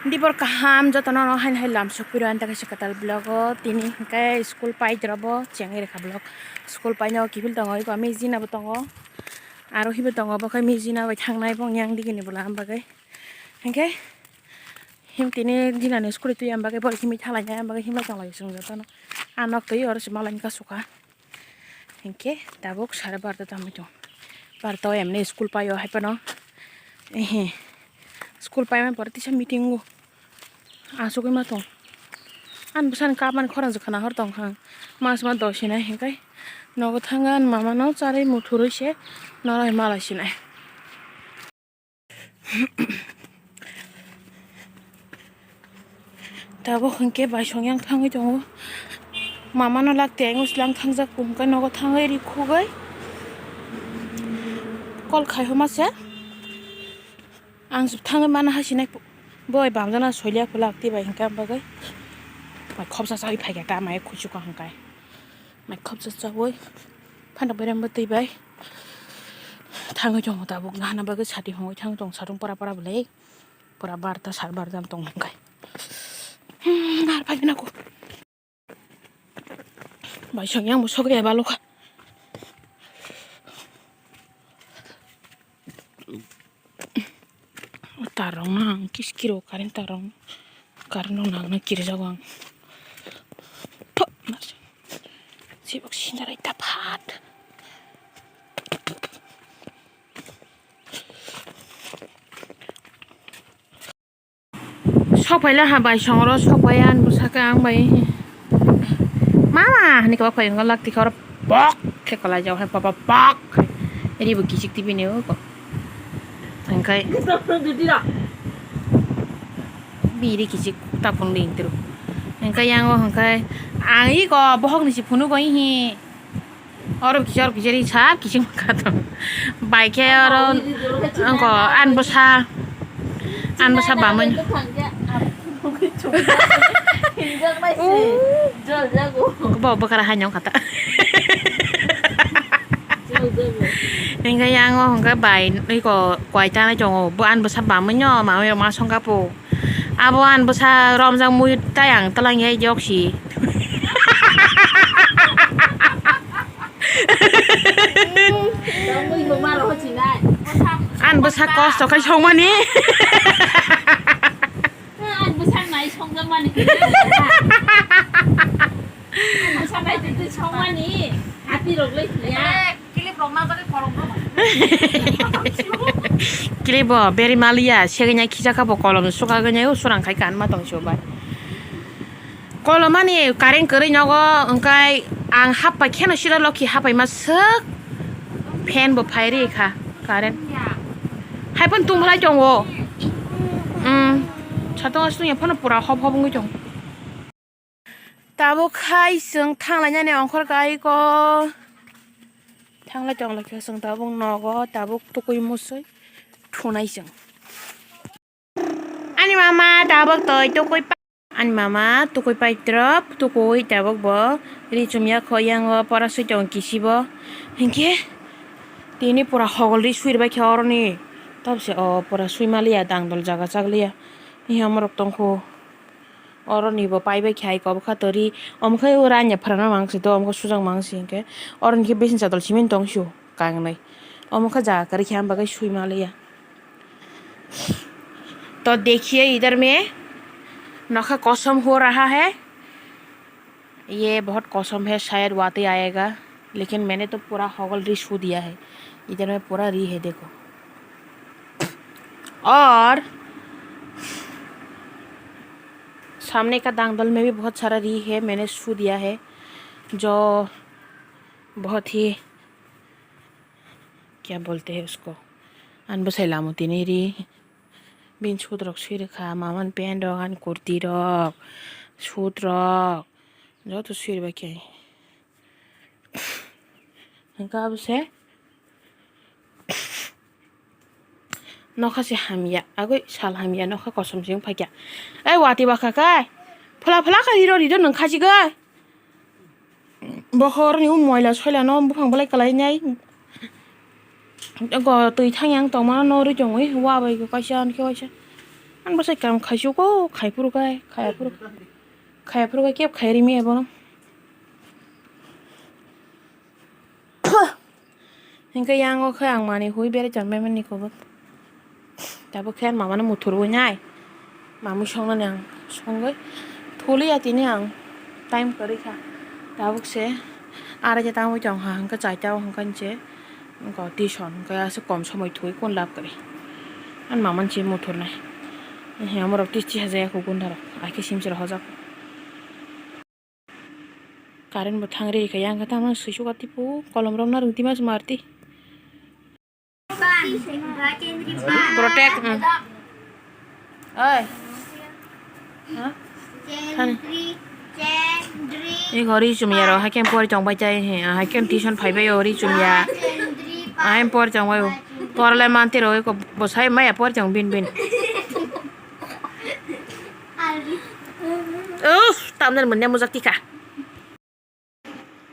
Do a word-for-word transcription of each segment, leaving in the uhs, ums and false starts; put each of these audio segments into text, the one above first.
Dibor kaham jotono no haino hai lam sokpiro ani ta kaisa kwtal vlog o tini hwnkhe school pai rwbo chengwi rwkha vlog. School paino kiphil tongo, iko ami jina bo tongo, aro hibo tongo, bo khe mijina bai thangnai bo yang digini bwla am bagwi. Hwnkhe him tini jinani school twi am bagwi borok himwi thalainai am bagwi himlai tonglai chwng jotono. A nok twi oro se malaini kasukha. Hinkhe tabuk sare barta tangwi tongo. Barta o emni school paio hai phano. Ehe. School paimani pore tisa meeting o. Asugwi ma tong. Ani bwsani kapmani khorang se khwna hor tong kha. Mas ma doi sinai hinkhe nogo thangwi ani mama no charwi muthurwi se norok malai sinai. Tabuk hinkhe baisong yang thangwi tongo. Mama no lak tei ang uslang thangjak pum khe nogo thangwi ri khugwi kol khai homa se. Ang thangwi mana hasinai boi bamjana soilya pulak tei bai hinkhe ang bagwi mai khopsa chawi phaikha ta mai khuchukha hinkhe. Mai khopsa chawi phano bereng bo twi bai thangwi tongo tabuk nahana bagwi sati hongwi thangwi tongo satung pora pora bwlai pura barta sar barta tong hwnkhai. Hmm, nar phai na ko bai song yang musok ya balokha. Tar rok no ang kiskiro current tar rok no current rok nang nang kirjago ang. Pok, sibok sindarai ta phat. Sokphaila ha bai songro sokphai ani bwsakhe ang bai mama hinwi kwbak phai wngkha lak tikha oro pok khe kwlaijak hai papa pok ribo kichik tibini o hwnkhai biri kichik tapung ling tru hwnkhai yang o hwnkhai ang iko bohok ni si phunuk oi hi. Oro kisa, oro kisa ri sak kisa maka to. Bai khe oro angko an bwsa, an bwsa bamwi. Bo bwkara hai nyong kata. Hingke yang o hingke bai iko kwai tanai tongo. Bo an bwsa bamwi no, mamwi rok ma songka po. Abo ani bwsa romjak mui tai ang twlang ya joksi. Ani bwsa kosto khai songmani. Ani bwsa nai songjakmani. Ani bwsa nai twi songmani. Hati rok lai ya. Clip bo beri maliya, segini khijaka bo kolom suka gini, o surang khai kanma tong si bai. Kolom ani current kwrwi nogo, wngkai ang happai kheno sira lokhi happai ma swk fan bo phai ri kha current. Hai phano tungbalai tongo. Um, satong aswng ya phano pura hop hop wngwi tongo. Tabuk hai chwng thanglainani ongkhor kaui ko. Thanglai tonglai khe chwng tabuk nogo, tabuk tukui musui thunai chwng. Ani mama tabuk toi tukui pa-, ani mama tukui paitrop, tukui tabuk bo ri chumya kho yang o pora sui tongo kisi bo. Hinkhe tini pura hogol ri sui rwbai khe oroni. Tabuk se o pura sui maliya, dangdol jaga chak liya. Hiya morok tongkho. Oro ni bo pai bai khe hai kobokha tori, omo khe o ranya phrana mang si do, omo khe sujak mang si hinkhe, oro ni khe basin chadol simi tong sio kangnwi, omo khe jaga kwrwi khe ang bagwi sui ma liya. To dekhiye idhar mein nokha kosam ho raha hai, ye bahut kosam hai, shayad watwi aayega. लेकिन मैंने तो पूरा हॉगल री सू दिया है, इधर में पूरा री है, देखो। और सामने का दांगदल में भी बहुत सारा री है, मैंने सू दिया है, जो बहुत ही, क्या बोलते हैं उसको, an bwsai lamo tini ri, bini suit rok sui rwkha, mamani pant rok, ani kurti rok, suit rok, joto sui rwbaikhe. Hwnkhe abo se nokha se hamya, agoi sal hamya, nokha kosom se wng phaikha. Ai watwi bakha khe, phola phola khe riro, riro nwng khachigwi. Bokhorokni o moila soilano buphang belai kwlainai. Go twi thang yang tongmano norwi tongwi, wa bai kaisa, ani khe waisa. Ang bwsai kam khaisuk o, khaiphuru khai, khaiphuru, khaiphuru khai kebo khai rimi abo no. Hinkhe yang o khe ang manwi hui berwi tongmani kubuk. Tabuk khe mama no muthurwi nai. Mamwi songnani ang songwi. Thuliya tini ang time kwrwi kha. Tabuk se arai ta tangwi tong kha, hinkhe chaita o hinkhe se. Wngkha tuition, wngkha aswk kom somoi thwi kun lab kwrwi. Ani mama ni se muthurnai. He, amorok twi twi hajaya kho gunda rok. Ai khe simsir hojak. Current bo thang ri kha, yang khe tamo swisu ka tipo, kolom rok narwng tima se marti. Protect, mm. Oi. Huh? Thani. Iko ri chumya ro, haikhe pori tong bai chai he, haikhe tuition phai bai o ri chumya. Ahem pori tong bai o. Porle mantir o, iko bosai maya pori tong bin bin. Uff, tamdan manya mujak tika.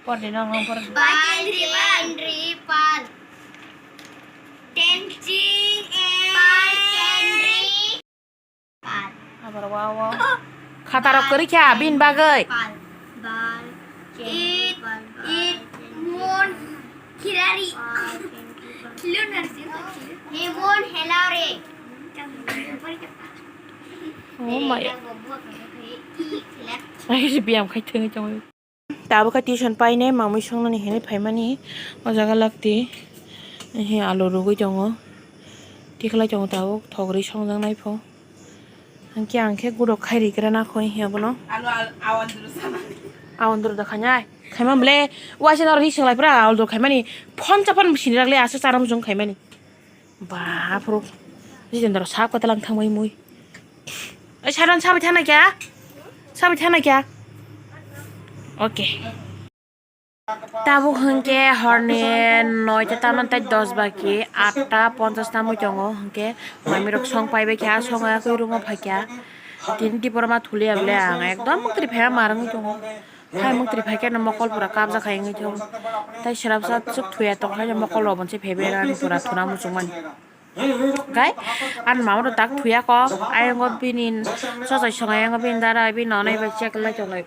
Por di nang nang por. Pal, Henry, Pal. Tenzing, Pal, Henry. Pal. Abar wow wow. Khatarok kwrwi kha bini bagwi. Pal, Pal. It, it, Mon, Kirari. Kilo narsi. He Mon, hello re. Oh my. Ai, si biyam khai thwngwi tongo. Tabuk khe tuition painai mamwi songnani hinwi phaimani o jaga lakti. He alu rugwi tongo. Tikhlai tongo tabuk thok rwi songjaknai pho. Hinkhe ang khe guro khai rikra nakhoi hiya bono. Alu, alu, awan duru sanani. Awan duru da khainai. Khaima bole waisa naro ri swnglai pura alu duru khaimani. Phone chapan sini ragle asa charam jung khaimani. Ba, aphuru Jitendra sap katalang thangbai mui. Oi, Sharon, sabai thana kya? Sabai thana kya? Okay. Tabuk hwnkhe horni noita tamani tai dos baki, atta ponchas tamwi tongo, hwnkhe mamirok song paibai kha, song yakwi room-o phaikha. Tini Tipra ma thuliya bole ang ekdom mwktwri phaiya ma rwngwi tongo. Hai mwktwri phai khe no mokol pura kabjak hai wngwi tongo. Tai srapsa swk thuya tong khe mokol rok bo se phaibai rani pura thuna muchungmani. Gai ani mama rok tak thuya kok, ayang o bini chosoi songo, ayang o bini dara, bini nonai bai check lai tonglai.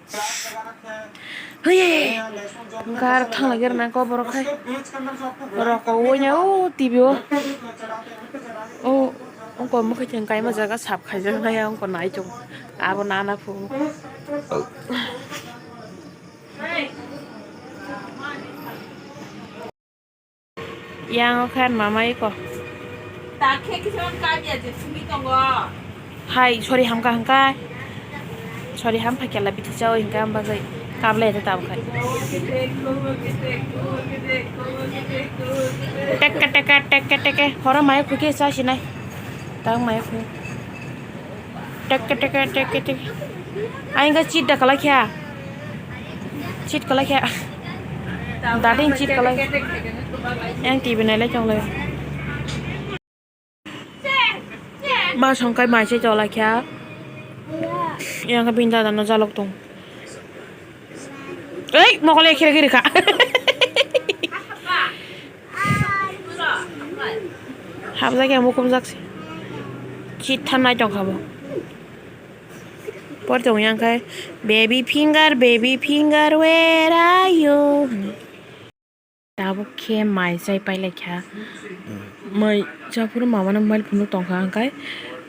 Hui, gar thang lai gera nang kok borok khai. Borok ko ui nya o T V o. O, ongko mokhe chwng kaima jaga sap khaijak nai, ongko nai tongo. Abo nana phuru. Yang o khan mama iko. Hai, sorry, hamka hangka. Sorry, ham phakela bithi chao hingka, ham bagwi kabla ete tabuk khai. Tekke, tekke, tekke, tekke. Horo maya khuke cha sinai. Tang maya khuke. Tekke, tekke, tekke, tekke. Ayang ka cheat da kalai kya? Cheat kalai kya? Dading cheat kalai. Yang T V nai lai chong lai. Ma songkai mai se chola kya? Yang ka binda dano jalok tong. Ei, mokol ekhe ekhe rikha. Habjak ya mukum jak se. Chit than nai tong khabo. Por tong yang khai, "Baby finger, baby finger, where are you?" hwnwi. Tabuk khe mai chai pai lai kha. Mai cha phuru mama no mobile phone tong kha, hwnkhe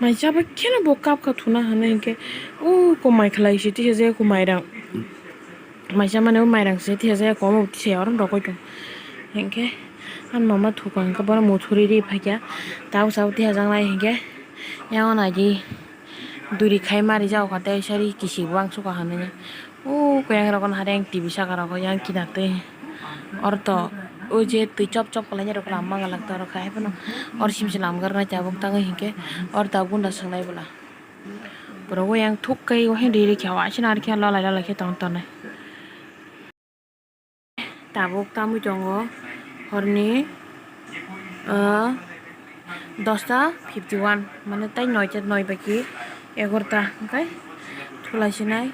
mai cha bai kheno bo kap kha thuna hwnwi, hwnkhe uko mai khlai se tisa je uko mai rang. Mai cha mani o mairang se tisa jaya komo tisa ya oro rogoi tong. Hinkhe ani mama thuka hinkhe bono muthuri ri phaikha. Tabuk tabuk tisa jaknai hinkhe yang o naidi duri khai mari jao kha tei sari kisi bo ang suka hinwi. O koyang rok no hare ang T V saka rogo yang kinar twi. Oro to o je twi chop chop kwlainai rok lam mangalak ta rok hai phano oro sim se lam garnai tabuk tangwi hinkhe oro tabuk gunda swngnai bwla. Borok o yang thuk kai o hwnwi rikha o asina rikha lolai lolai khe tong tongnai. Tabuk tamwi tongo horni, ah, dosta fifty one, mane tei noita, noi bai ki egarota hwnkhe thulai sinai.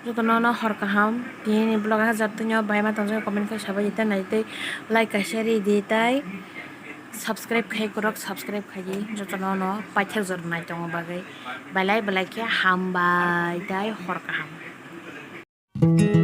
Jotono no hor kaham, tini ni vlog hajak tongwi baima tongjaknai comment khe sabai di tei nai tei like kaisa ri di tei. Subscribe khai kwrwk, subscribe khai jotono no paithak jora nai tongo bagwi. Belai belai khe hambai tei hor kaham.